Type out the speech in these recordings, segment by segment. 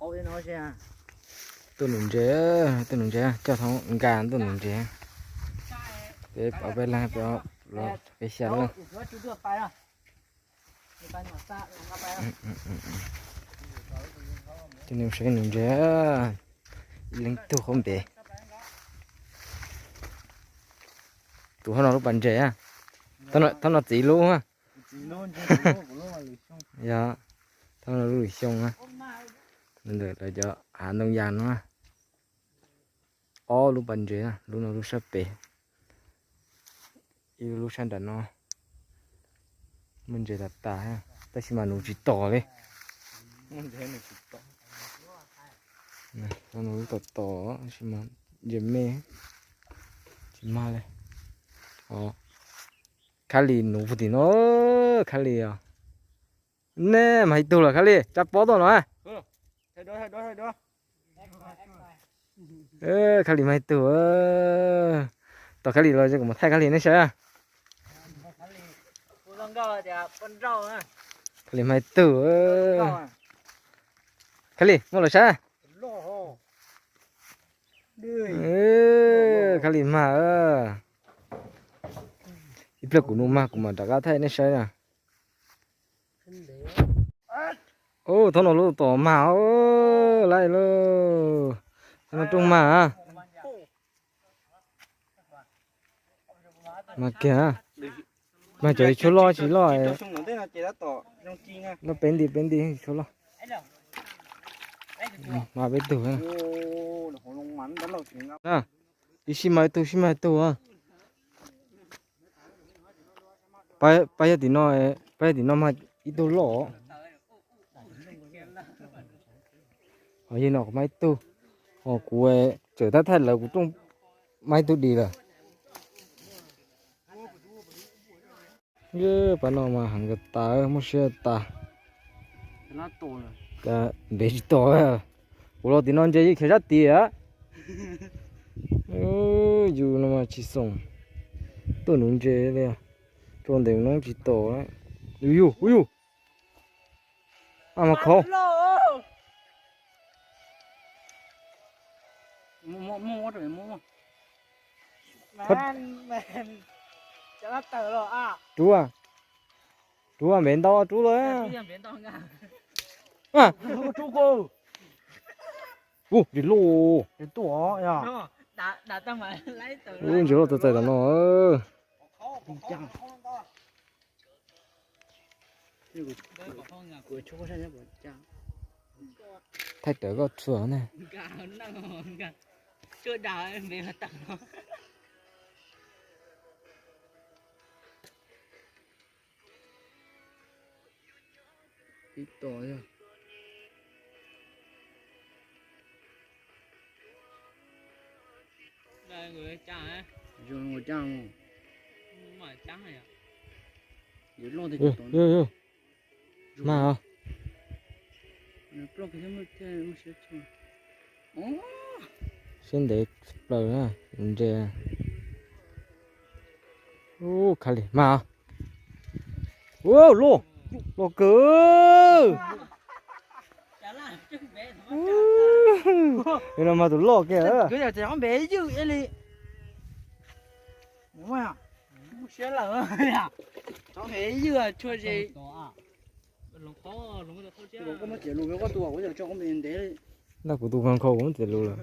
Tuaj nuv ntses, tuaj nuv ntses, coj thoob nkas tuaj nuv ntses. Peb pov peb leeg, peb xya leej. Coj nej saib nuv ntses, ib leeg tug qhov npe. Tus hauv no lub pas ntses, thaum no txiv lub. Yog, thaum no lub lwm xyoo, ntawm lawv cov hav ntoo yas no. Ob lub pas ntses, lub no lub sab pem, ib lub sab nram no. Muaj ntses tas tas, tab sis mas nuv tsis tom li. Nuv tom tom, tab sis mas ntses me, tsis mag li. Khab Lis nuv puag tim no, Khab Lis os. Nej mas ib tug los Khab Lis, tsa pob tuaj no. Khab Lis mas ib tug, tos Khab Lis los kuv mam thaij Khab Lis nej saib. Khab Lis mas ib tug, Khab Lis muaj los saib. Khab Lis mag, ib pliag kuv nuv mag kuv mam rov qab thaij nej saib na. Ub, thaum no lub tom mag, laib lauj, thaum no rooj mag. Mag kiag, mag cov tshuaj loj tsis loj, loj peb nti peb nti tshuaj loj. Mag peb tug. Ib sij mag ib tug, sij mag ib tug. Pab yog tim no, pab yog tim no mag ib tug loj. Ho yog no kuv mag ib tug, ho kuv tseem tab thaij lawv kuv rooj mag ib tug dim lawm. Pab no mas heev kawg tas, muaj siab tas. Ntev tsis tom, kuv los tim no ntses yeej khiav sab tid. Yus no mas tsis xoom, tuaj nuv ntses li, rau ntev no tsis tom. Yus yus yus, a mas khov. Rub, rub npev ntau rub lawm. Ub, ris loj. Ub, ntses loj txaij txaij tom no. Thaij rawv koj txhua ne. Tib tom yog. Mag os. Siab ntev plaws na, ntses. Ub, Khab Lis mag. Ub, loj, loj kawg. Ub, no mas tus loj kiag. Ob npe ywj li. Siab lawm, ob npe ywj tshua ze. Koj muab txiav lus, koj tus kuv yog tso koj ntev li. Nag kuv tus nkaus kuv muab txiav lus lawm.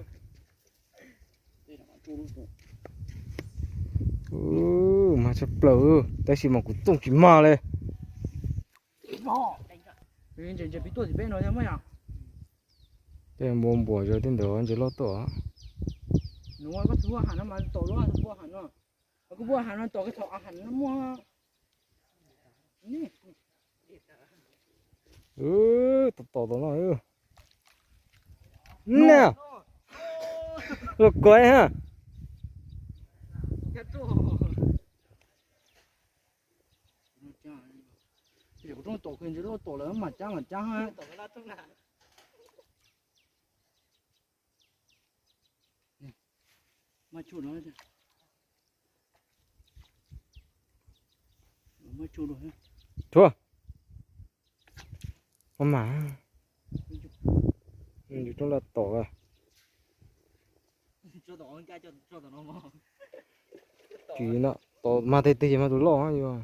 Mag tshaj plaws, tab sis mas kuv txooj tsis mag li. Ntses pib tuaj tim peb no thiab mas yom. Tej npua npuas zog tej ntawd ntses loj tuaj. Nuav koj txhob ha no mas tom lub npua ha no. Koj npua ha no tom koj thaum ha no muaj. Tom tom tom no. Na, loj kawg ha. Kuv rooj tom kawg ntses loj tom lawm mas cab mas cab ha. Maj tshua no, maj tshua no. Tshua. Maj mam. Roob laj tom. Tsis no, tom mas tej twg ces mas tus loj yog.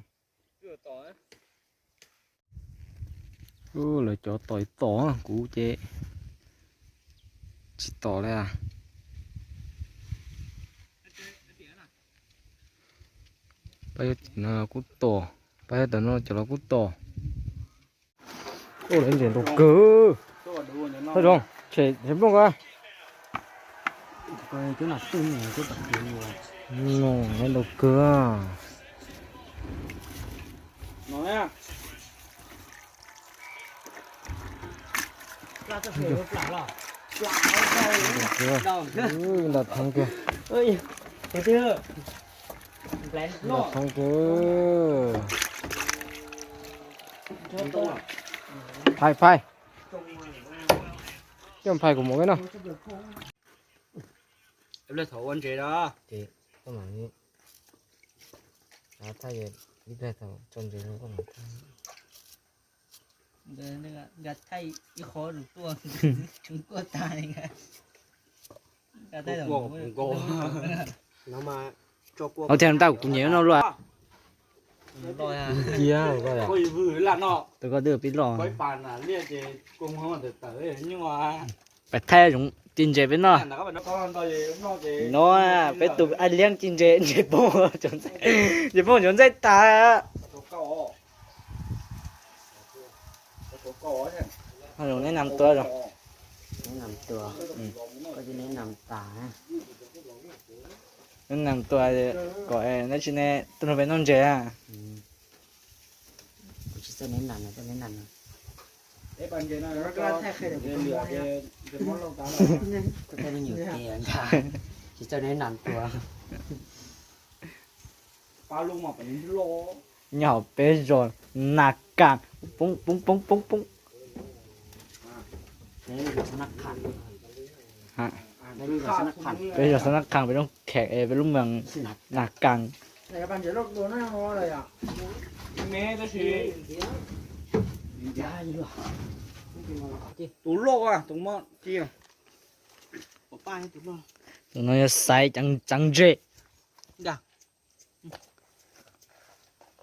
Lawv cov tom tom, kuv ces tsis tom li. Pab no kuj tom, pab tom no cov los kuj tom. Ua lawv ntses ntau kawg. Thaj zoov, tshem nplooj ko. No, ntau kawg. Nram thoob kiag. Nram thoob kiag. Phais, phais. Coj phais kuv mus no. Ib pliag thaum ua ntses da. Ces koj mam li thaij, ib pliag thaum tso ntses no koj mam thaij. Nkawd thaij ib qho zus tuaj, tseem tuaj tag li nkawd. Ua tias ntaj kuv nyiam no luaj. Tus koj twb pib loj. Pais thaij zoov ci ntses peb noj. No, peb tus ai liab ci ntses, ntses poob, ntses poob cov ntxaij tas. Neb nam tua, neb nam tua, neb nam tua kom neb tsis ne tuaj nrog peb noj ntses. Kuv tsis txawj neb nam, txawj neb nam. Kuv txawj me nyuam tiag ntag, tsis txawj neb nam tua. Nyob hauv peb zos Nas Kas, poob poob poob poob poob. Peb zos Xab Nab Qhas, peb zos Xab Nab Qhas, peb lub kheem, peb lub moos Nas Kas. Tus loj, tus mob, tus no yog xaiv ceev ntses.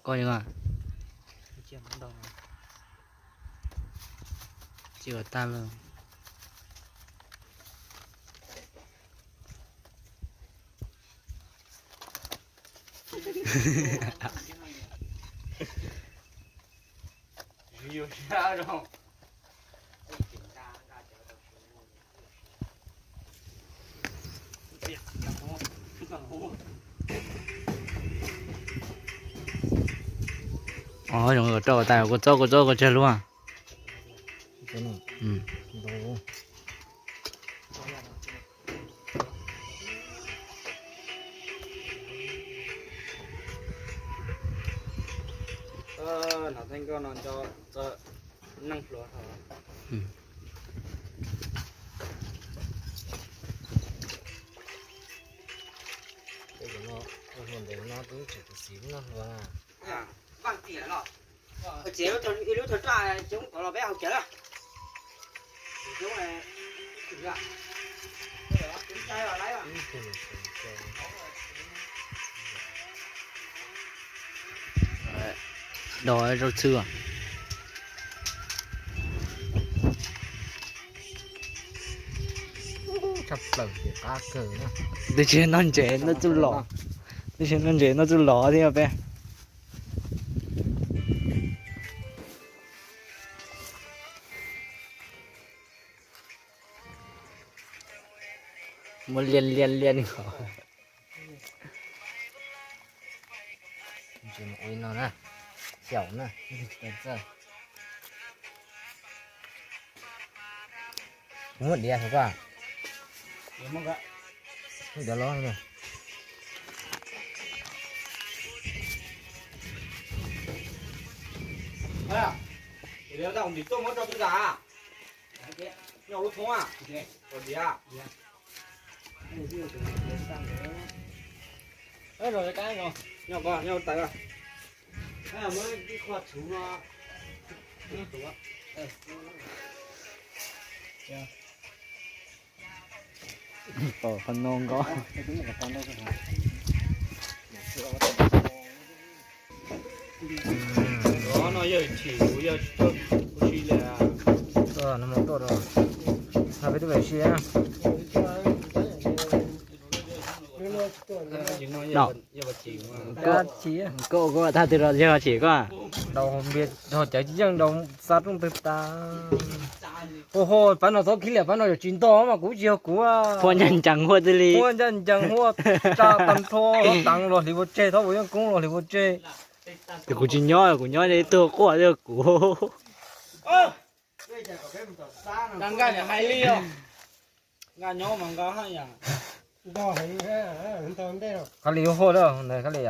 Koj, tsis ua tag lawm. Ov, zoo kawg rau tas, kua txob kua txob kua tsawg lub. Nov theej nkauj no nco txog neeg hluas. Peb cov no, ua hluas ntev no twb tseem tus xis lub no hluas na. Ces ib lub tog raj coob tod los peb haus kiag na. Do zaub txhwb. Tshaj plaws ces qab kawg na. Twb tsis noj ntses noj txuj lom, twb tsis noj ntses noj txuj lom thiab peb. Muab liaj liaj liaj li ko. Ntses mus ua li no na, xyaum na, tsis tau txawj. Muab diav hauv koj. Muab diav los. Nyob lub thoob, nyob diav. Nyob ko, nyob taws. Muab ib qho txhuv no. Tus, tus, tus. Tom qhov no nkaus. No yog chim, kuv yog tsis tau ua si li. No peb twb pais si. Koj, koj tag twg los yog chim koj. Daus npias ho cawv tsis yeej daus xa rooj twg tas. Hu hu, pab no txhob khib liam, pab no yuav tsis ntog mas kuv tsis yog kuv. Huaj ncaj ncees huaj twg li. Huaj ncaj ncees huaj tsa tag nrho, thaub teev los hliv ua tseg, thaub ua yeej koob los hliv ua tseg. Ces kuv tsis nyob, kuv nyob ib tug quaj yog kuv. Nkaj hais li os. Nkaj nyob mas nkaj haj yam. Kab li huaj, kab li,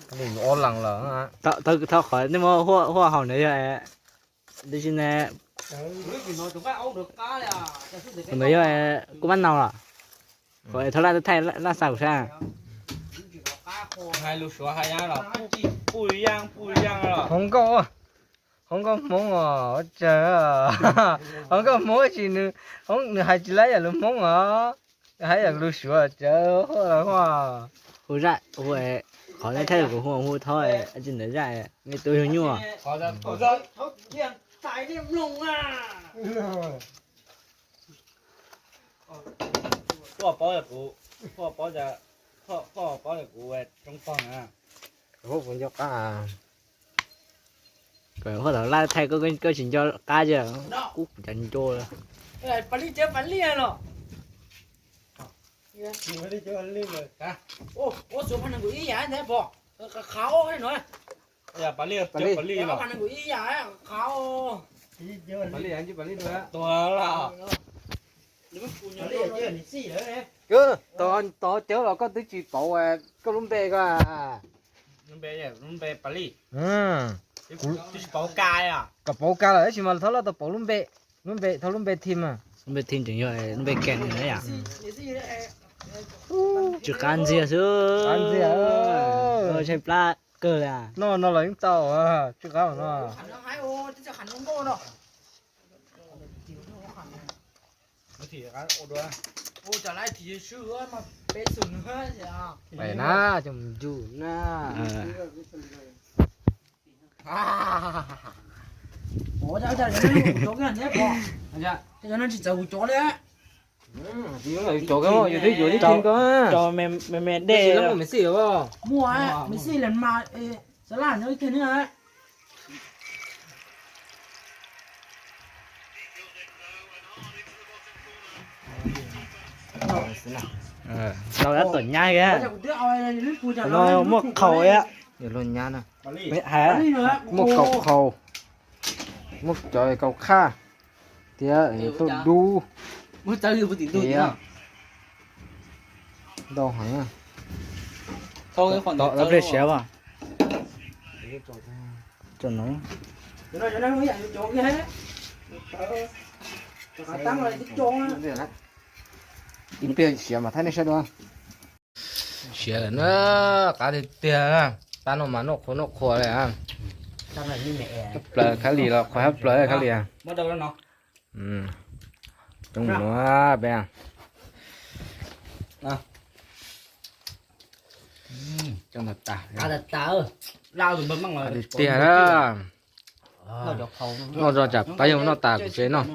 kab li ob leeg lawm. Thaum qhov nej muab huaj haus ntawd yog, tab sis ne, ntawd yog kuv mab nau los, kuv thaub laj thaij laj xa kuv saib. Hais lus Suav hais los puj yaaj puj yaaj los. Hluas nkauj, hluas nkauj Hmoob os, tsawg, hluas nkauj Hmoob tsis, nws hais tsis laib yam lus Hmoob os, hais yam lus Suav tsawg huaj. Hu zaj, hu, qhov nej thaij kuv hu, hu thaub tsis ntawd zaj, me tub yug nyuaj. Huaj paub, huaj paub, huaj paub kuv tsoob pog na. Huaj thaum laj thaij koj tsis nco qab, kuv cas nco. Pas li, cov pas li los. Ua xyov pab nees nkaum ib yam ntag pog. Qhov no, pas li, pas li los. Nees nkaum ib yam qhov. Pas li, pas li tuag los. Tos cawv los koj twb tsis pauv koj lub npe ko. Lub npe, lub npe pas li. Twb tsis pauv ka. Kom pauv ka lawm tab sis mas thaub laj tau pauv lub npe, lub npe thaub lub npe thim. Lub npe thim tseem yog lub npe keem na yom. Tsw qab ntxiag xwb. Qab ntxiag. Tshaib plab kawg li. Noj no los yeej tau, tsw qab no. Pais na, coj mus ncuj na. Cov no tsis txawv kuv cov li. Cov me me dej, me me xij mas xav laj nyob ib teg ne. Tau tuam nyab, no muaj qhaus, luag nyab na. Muaj kaum qhaus, muaj cov kaus qhaj, tias tuaj dub, tias ntau heev. Tau siav as. Ib pliag siav mas thaij nej saib dua. Siav lawm na, qab tiag tiag. Pab no mas noj qhuav noj qhuav li. Hab plaws Khab Lis los qhuav hab plaws Khab Lis. Coob nuav peb. Tiag tiag. Noj tso tsam pab yug noj tas kuv tsev noj.